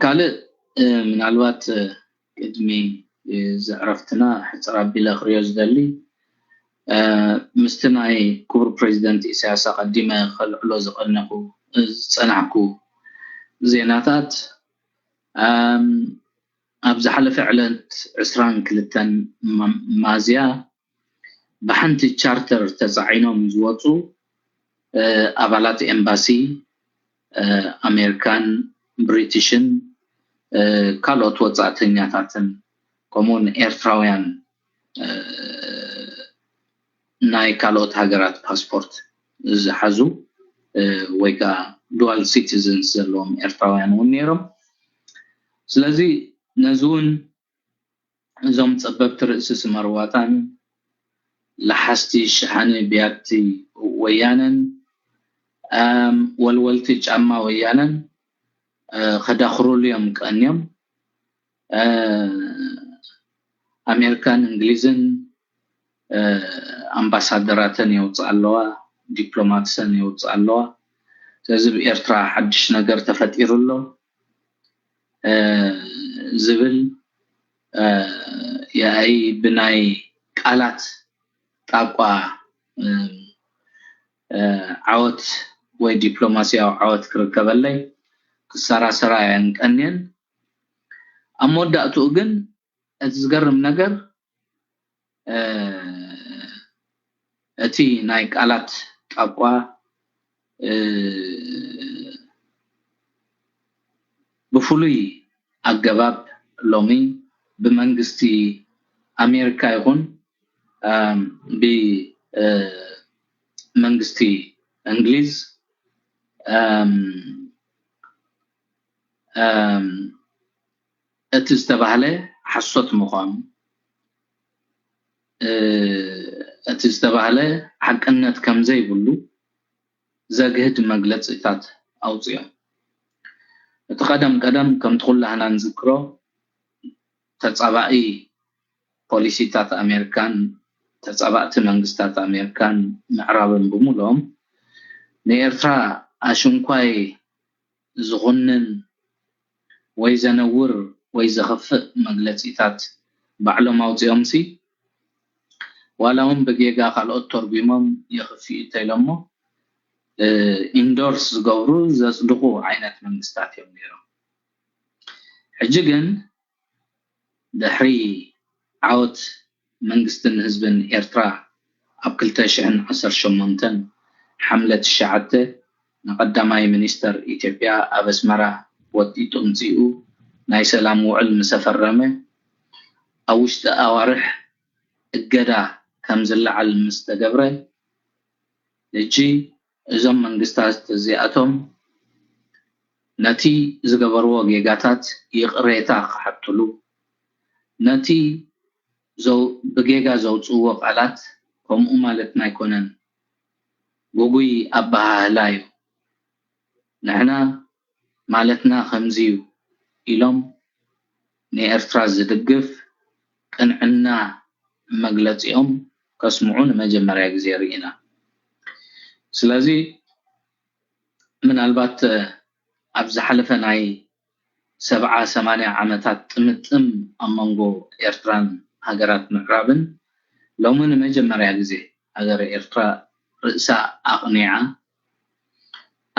ካልእ ምናልባት ቅድሚ ዘዕረፍትና ሕፅር ኣቢለ ክሪኦ ዝደሊ ምስቲ ናይ ክቡር ፕሬዚደንት ኢሳያስ ኣቐዲመ ከልዕሎ ዝቐነኹ ዝፀናሕኩ ዜናታት ኣብ ዝሓለፈ ዕለት ዕስራን ክልተን ሚያዝያ ብሓንቲ ቻርተር ተፃዒኖም ዝወፁ ኣባላት ኤምባሲ ኣሜሪካን ብሪቲሽን ካልኦት ወፃእተኛታትን ከምኡውን ኤርትራውያን ናይ ካልኦት ሃገራት ፓስፖርት ዝሓዙ ወይ ከዓ ዱዋል ሲቲዝንስ ዘለዎም ኤርትራውያን እውን ነይሮም። ስለዚ ነዚ እውን እዞም ጸበብቲ ርእሲ ስመርዋታን ለሓስቲ ሸሓኒ ብያቲ ወያነን ወልወልቲ ጫማ ወያነን ከዳኽሩሉ እዮም ቀንዮም። ኣሜሪካን እንግሊዝን ኣምባሳደራተን የውፅኣ ኣለዋ፣ ዲፕሎማትሰን የውፅኣ ኣለዋ። ስለዚ ብኤርትራ ሓድሽ ነገር ተፈጢሩ ኣሎ ዝብል ያኢ ብናይ ቃላት ጣቋ ዓወት ወይ ዲፕሎማሲያዊ ዓወት ክርከበለይ ክሰራሰራ እየን ቀንየን። ኣብ መወዳእትኡ ግን እቲ ዝገርም ነገር እቲ ናይ ቃላት ጣቋ ብፍሉይ ኣገባብ ሎሚ ብመንግስቲ ኣሜሪካ ይኹን ብመንግስቲ እንግሊዝ እቲ ዝተባህለ ሓሶት ምዃኑ እቲ ዝተባህለ ሓቅነት ከም ዘይብሉ ዘግህድ መግለፂታት ኣውፅኦም። እቲ ቀደም ቀደም ከምቲ ኩላህና ንዝክሮ ተፃባኢ ፖሊሲታት ኣሜሪካን ተፃባእቲ መንግስታት ኣሜሪካን ምዕራብን ብምልኦም ንኤርትራ ኣሽንኳይ ዝኹንን ወይ ዘነውር ወይ ዘኽፍእ መግለፂታት ባዕሎም ኣውፂኦምሲ ዋላ እውን ብጌጋ ካልኦት ተርጒሞም የኽፍዩ እንተኢሎሞ ኢንዶርስ ዝገብሩ ዘፅድቑ ዓይነት መንግስታት እዮም ነይሮም። ሕጂ ግን ድሕሪ ዓወት መንግስትን ህዝብን ኤርትራ ኣብ ክልተ ሽሕን ዓሰርተ ሸሞንተን ሓምለ ትሽዓተ ንቀዳማይ ሚኒስተር ኢትዮጵያ ኣብ ኣስመራ ወጢጡ ምፅኡ ናይ ሰላም ውዕል ምሰፈረመ ኣብ ውሽጢ ኣዋርሕ እገዳ ከም ዝለዓል ምስተገብረ ሕጂ እዞም መንግስታት እዚኣቶም ነቲ ዝገበርዎ ጌጋታት ይቕሬታ ክሓትሉ ነቲ ብጌጋ ዘውፅእዎ ቃላት ከምኡ ማለትና ኣይኮነን፣ ግጉይ ኣበሃህላ እዩ። ንሕና ማለትና ከምዚ እዩ ኢሎም ንኤርትራ ዝድግፍ ቅንዕና መግለፂኦም ከስምዑ ንመጀመርያ ግዜ ርኢና። ስለዚ ምናልባት ኣብ ዝሓለፈ ናይ ሰብዓ ሰማንያ ዓመታት ጥምጥም ኣብ መንጎ ኤርትራን ሃገራት ምዕራብን ሎሚ ንመጀመርያ ግዜ ሃገረ ኤርትራ ርእሳ ኣቕኒዓ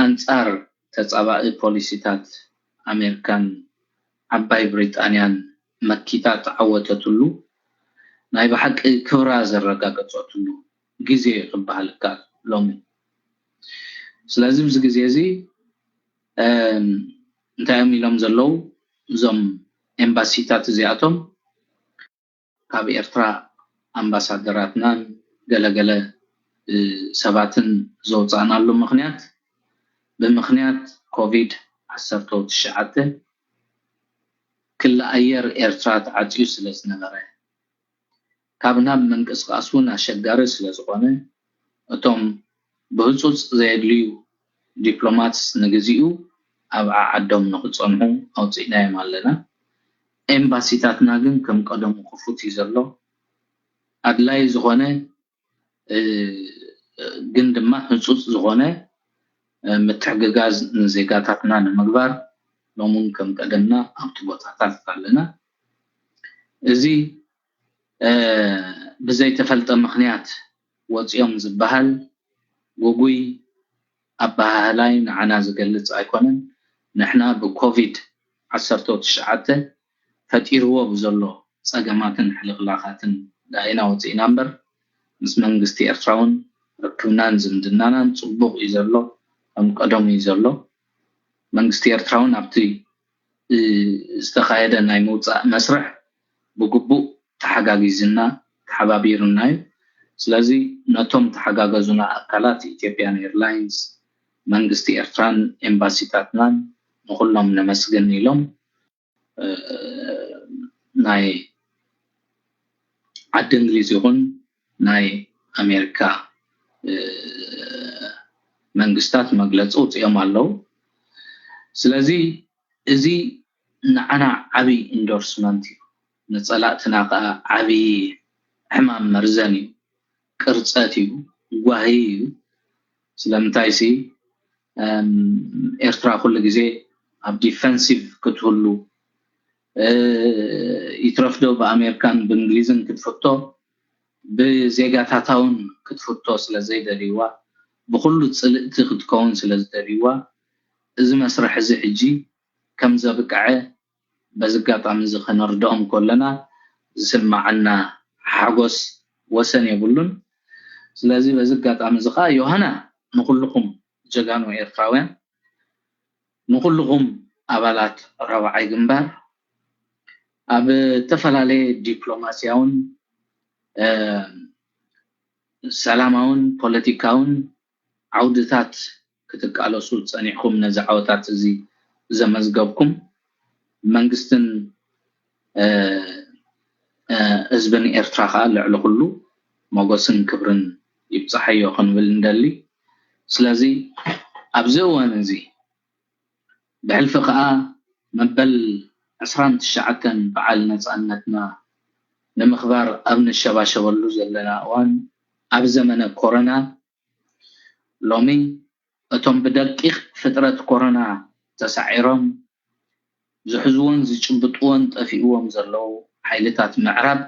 ኣንጻር ተጻባኢ ፖሊሲታት ኣሜሪካን ዓባይ ብሪጣንያን መኪታ ተዓወተትሉ ናይ ብሓቂ ክብራ ዘረጋገጸትሉ ግዜ ክበሃል ይከኣል ሎሚ። ስለዚ ኣብዚ ግዜ እዚ እንታይ እዮም ኢሎም ዘለዉ እዞም ኤምባሲታት እዚኣቶም ካብ ኤርትራ ኣምባሳደራትናን ገለገለ ሰባትን ዘውፃእናሉ ምክንያት ብምክንያት ኮቪድ ዓሰርተ ትሽዓተ ክሊ ኣየር ኤርትራ ተዓፅዩ ስለ ዝነበረ ካብ ናብ ምንቅስቃስ እውን ኣሸጋሪ ስለ ዝኾነ እቶም ብህፁፅ ዘየድልዩ ዲፕሎማትስ ንግዚኡ ኣብ ዓዓዶም ንክፀንሑ ኣውፂእናዮም ኣለና። ኤምባሲታትና ግን ከም ቀደሙ ክፉት እዩ ዘሎ። ኣድላይ ዝኾነ ግን ድማ ህፁፅ ዝኾነ ምትሕግጋዝ ንዜጋታትና ንምግባር ሎሙን ከም ቀደምና ኣብቲ ቦታታት ኣለና። እዚ ብዘይተፈልጠ ምኽንያት ወፂኦም ዝበሃል ጉጉይ ኣበሃህላይ ንዓና ዝገልፅ ኣይኮነን። ንሕና ብኮቪድ ዓሰርተ ትሽዓተ ፈጢርዎ ብዘሎ ፀገማትን ሕልኽላኻትን ደኣ ኢና ወፂእና እምበር ምስ መንግስቲ ኤርትራ እውን ርክብናን ዝምድናናን ፅቡቕ እዩ ዘሎ፣ ከም ቀደሙ እዩ ዘሎ። መንግስቲ ኤርትራ እውን ኣብቲ ዝተኻየደ ናይ ምውፃእ መስርሕ ብግቡእ ተሓጋጊዝና ተሓባቢሩና እዩ። ስለዚ ነቶም ተሓጋገዙና ኣካላት ኢትዮጵያን ኤርላይንስ፣ መንግስቲ ኤርትራን ኤምባሲታትናን ንኹሎም ነመስግን ኢሎም ናይ ዓዲ እንግሊዝ ይኹን ናይ ኣሜሪካ መንግስታት መግለፂ ውፅኦም ኣለዉ። ስለዚ እዚ ንዓና ዓብይ ኢንዶርስመንት እዩ፣ ንፀላእትና ከዓ ዓብይ ሕማም መርዘን እዩ፣ ቅርፀት እዩ፣ ጓሂ እዩ። ስለምንታይ ሲ ኤርትራ ኩሉ ግዜ ኣብ ዲፈንሲቭ ክትህሉ ይትረፍዶ ብኣሜሪካን ብእንግሊዝን ክትፍቶ ብዜጋታታውን ክትፍቶ ስለ ዘይደልይዋ ብኩሉ ፅልእቲ ክትከውን ስለ ዝደልይዋ እዚ መስርሕ እዚ ሕጂ ከም ዘብቅዐ በዚ ኣጋጣሚ እዚ ከነርድኦም ከለና ዝስማዓና ሓጎስ ወሰን የብሉን። ስለዚ በዚ ኣጋጣሚ እዚ ከዓ ዮሃና ንኩልኹም ጀጋኑ ኤርትራውያን ንኩልኹም ኣባላት ራብዓይ ግንባር ኣብ ዝተፈላለየ ዲፕሎማስያውን ሰላማውን ፖለቲካውን ዓውድታት ክትቃለሱ ፀኒሕኩም ነዚ ዓወታት እዚ ዘመዝገብኩም መንግስትን ህዝብን ኤርትራ ከዓ ልዕሊ ኩሉ ሞገስን ክብርን ይብፃሓዮ ክንብል እንደሊ። ስለዚ ኣብዚ እዋን እዚ ብሕልፊ ከዓ መበል ዕስራን ትሽዓተን በዓል ነፃነትና ንምኽባር ኣብ ንሸባሸበሉ ዘለና እዋን ኣብ ዘመነ ኮሮና ሎሚ እቶም ብደቂቕ ፍጥረት ኮሮና ተሳዒሮም ዝሕዝዎን ዝጭብጥዎን ጠፊእዎም ዘለዉ ሓይልታት ምዕራብ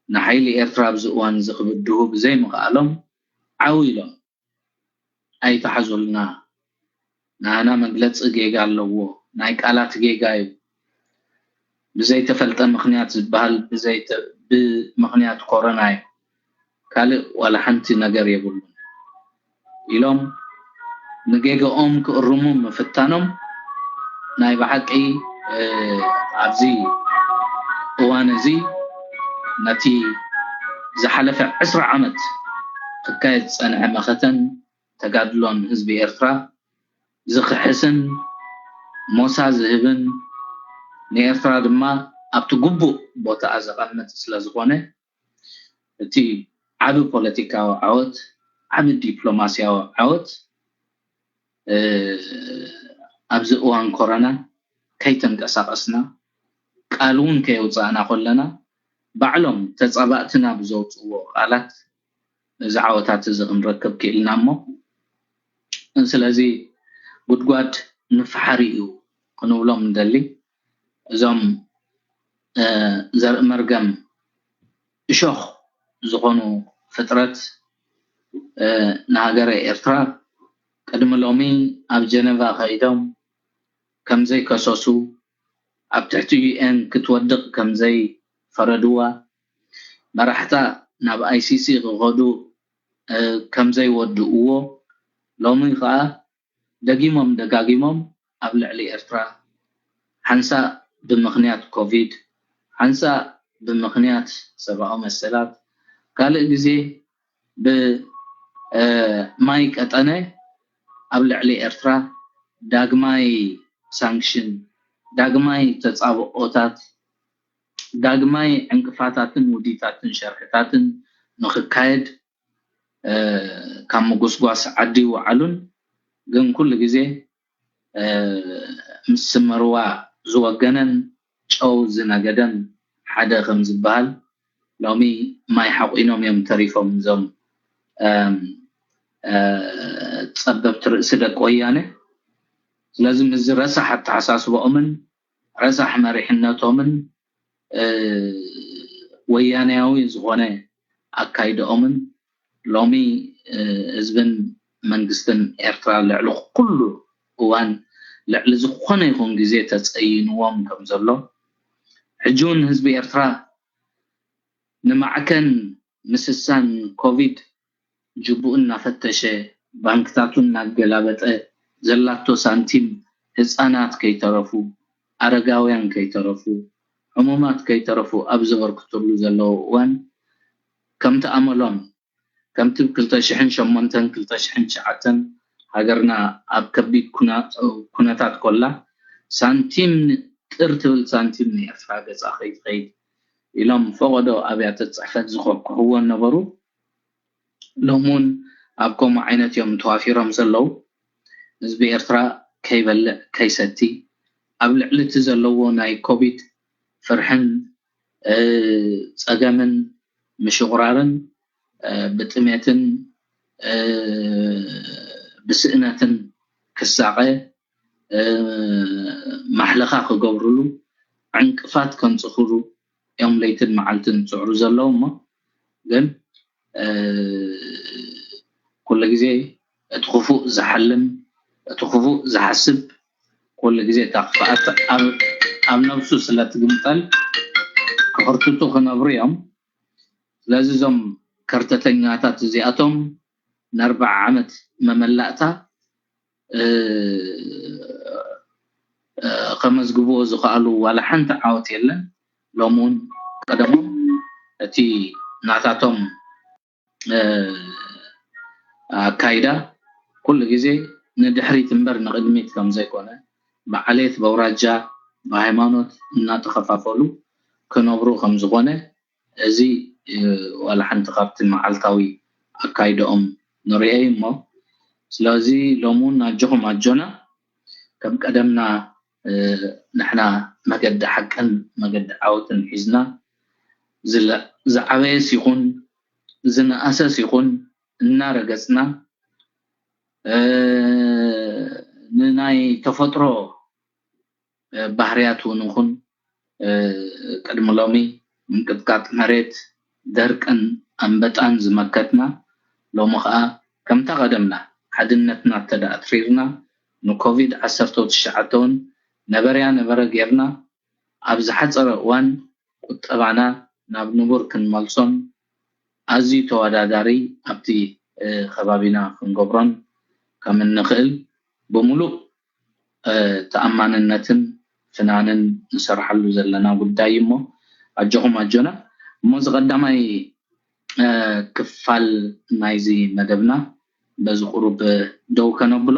ንሓይሊ ኤርትራ ኣብዚ እዋን እዚ ክብድሁ ብዘይምኽኣሎም ዓው ኢሎም ኣይትሓዙልና፣ ናህና መግለፂ ጌጋ ኣለዎ፣ ናይ ቃላት ጌጋ እዩ፣ ብዘይተፈልጠ ምኽንያት ዝበሃል ብዘይተ- ብምኽንያት ኮሮና እዩ፣ ካልእ ዋላ ሓንቲ ነገር የብሉን ኢሎም ንጌገኦም ክእርሙ ምፍታኖም ናይ ብሓቂ ኣብዚ እዋን እዚ ነቲ ዝሓለፈ ዕስራ ዓመት ክካየድ ዝጸንሐ መኸተን ተጋድሎን ህዝቢ ኤርትራ ዝኽሕስን ሞሳ ዝህብን ንኤርትራ ድማ ኣብቲ ግቡእ ቦታኣ ዘቐምጥ ስለ ዝኾነ እቲ ዓቢ ፖለቲካዊ ዓወት ዓቢ ዲፕሎማስያዊ ዓወት ኣብዚ እዋን ኮረና ከይተንቀሳቐስና ቃል እውን ከየውፃእና ከለና ባዕሎም ተፃባእትና ብዘውፅእዎ ቃላት እዚ ዓወታት እዚ ክንረክብ ክኢልና እሞ ስለዚ ጉድጓድ ንፍሓር እዩ ክንብሎም ንደሊ እዞም ዘርኢ መርገም እሾኽ ዝኾኑ ፍጥረት ንሃገረ ኤርትራ ቅድሚ ሎሚ ኣብ ጀነቫ ከይዶም ከምዘይከሰሱ ኣብ ትሕቲ ዩኤን ክትወድቕ ከምዘይፈረድዋ መራሕታ ናብ ኣይሲሲ ክኸዱ ከምዘይወድእዎ ሎሚ ከዓ ደጊሞም ደጋጊሞም ኣብ ልዕሊ ኤርትራ ሓንሳእ ብምኽንያት ኮቪድ ሓንሳእ ብምኽንያት ሰብኣዊ መሰላት ካልእ ግዜ ብማይ ቀጠነ ኣብ ልዕሊ ኤርትራ ዳግማይ ሳንክሽን ዳግማይ ተፃብኦታት ዳግማይ ዕንቅፋታትን ውዲታትን ሸርሕታትን ንክካየድ ካብ ምጉስጓስ ዓዲ ይወዓሉን ግን ኩሉ ግዜ ምስ ስመርዋ ዝወገነን ጨው ዝነገደን ሓደ ከም ዝበሃል ሎሚ ማይ ሓቂኖም እዮም ተሪፎም እዞም ጸበብቲ ርእሲ ደቂ ወያነ። ስለዚ ምስዚ ረሳሕ ኣተሓሳስባኦምን ረሳሕ መሪሕነቶምን ወያናያዊ ዝኾነ ኣካይዳኦምን ሎሚ ህዝብን መንግስትን ኤርትራ ልዕሊ ኩሉ እዋን ልዕሊ ዝኾነ ይኹን ግዜ ተጸይንዎም ከም ዘሎ ሕጂ እውን ህዝቢ ኤርትራ ንማዕከን ምስሳን ኮቪድ ጅቡኡ እናፈተሸ ባንክታቱ እናገላበጠ ዘላቶ ሳንቲም ህፃናት ከይተረፉ ኣረጋውያን ከይተረፉ ሕሙማት ከይተረፉ ኣብ ዘበርክትሉ ዘለዉ እዋን ከምቲ ኣመሎም ከምቲ ብ ክልተ ሽሕን ሸሞንተን ክልተ ሽሕን ትሽዓተን ሃገርና ኣብ ከቢድ ኩነታት ኮላ ሳንቲም ጥር ትብል ሳንቲም ንኤርትራ ገፃ ከይትኸይድ ኢሎም ፈቐዶ ኣብያተ ፅሕፈት ዝኸኩሕዎ ነበሩ። ሎም እውን ኣብ ከምኡ ዓይነት እዮም ተዋፊሮም ዘለዉ። ህዝቢ ኤርትራ ከይበልዕ ከይሰቲ ኣብ ልዕሊ እቲ ዘለዎ ናይ ኮቪድ ፍርሕን ፀገምን ምሽቑራርን ብጥሜትን ብስእነትን ክሳቐ ማሕለኻ ክገብርሉ ዕንቅፋት ከንፅፍሉ እዮም ለይትን መዓልትን ዝፅዕሩ ዘለዉ እሞ ግን ኩሉ ግዜ እቲ ክፉእ ዝሓልም እቲ ክፉእ ዝሓስብ ኩሉ ግዜ እታ ክፍኣት ኣብ ነብሱ ስለ ትግምጠል ክኽርትቱ ክነብሩ እዮም። ስለዚ እዞም ከርተተኛታት እዚኣቶም ንኣርባዓ ዓመት መመላእታ ከመዝግብዎ ዝኽኣሉ ዋላ ሓንቲ ዓወት የለን። ሎም እውን ቀደሞም እቲ ናታቶም ኣካይዳ ኩሉ ግዜ ንድሕሪት እምበር ንቕድሚት ከም ዘይኮነ ብዓሌት በውራጃ ብሃይማኖት እናተኸፋፈሉ ክነብሩ ከም ዝኾነ እዚ ዋላ ሓንቲ ካብቲ መዓልታዊ ኣካይዳኦም ንሪኦ እዩ እሞ ስለዚ ሎም እውን ኣጆኹም ኣጆና ከም ቀደምና ንሕና መገዲ ሓቅን መገዲ ዓወትን ሒዝና ዝዓበየስ ይኹን ዝነኣሰስ ይኹን እናረገፅና ንናይ ተፈጥሮ ባህርያት እውን ይኹን ቅድሚ ሎሚ ምንቅጥቃጥ መሬት ደርቅን ኣንበጣን ዝመከትና ሎሚ ከዓ ከምታ ቀደምና ሓድነትና እተደኣ ኣትሪርና ንኮቪድ ዓሰርተ ትሽዓተ እውን ነበረያ ነበረ ጌርና ኣብ ዝሓፀረ እዋን ቁጠባና ናብ ንቡር ክንመልሶን ኣዝዩ ተወዳዳሪ ኣብቲ ከባቢና ክንገብሮን ከም እንኽእል ብምሉእ ተኣማንነትን ፍናንን ንሰርሓሉ ዘለና ጉዳይ እዩ እሞ ኣጆኹም ኣጆና እሞ እዚ ቀዳማይ ክፋል ናይዚ መደብና በዚ ቁሩብ ደው ከነብሎ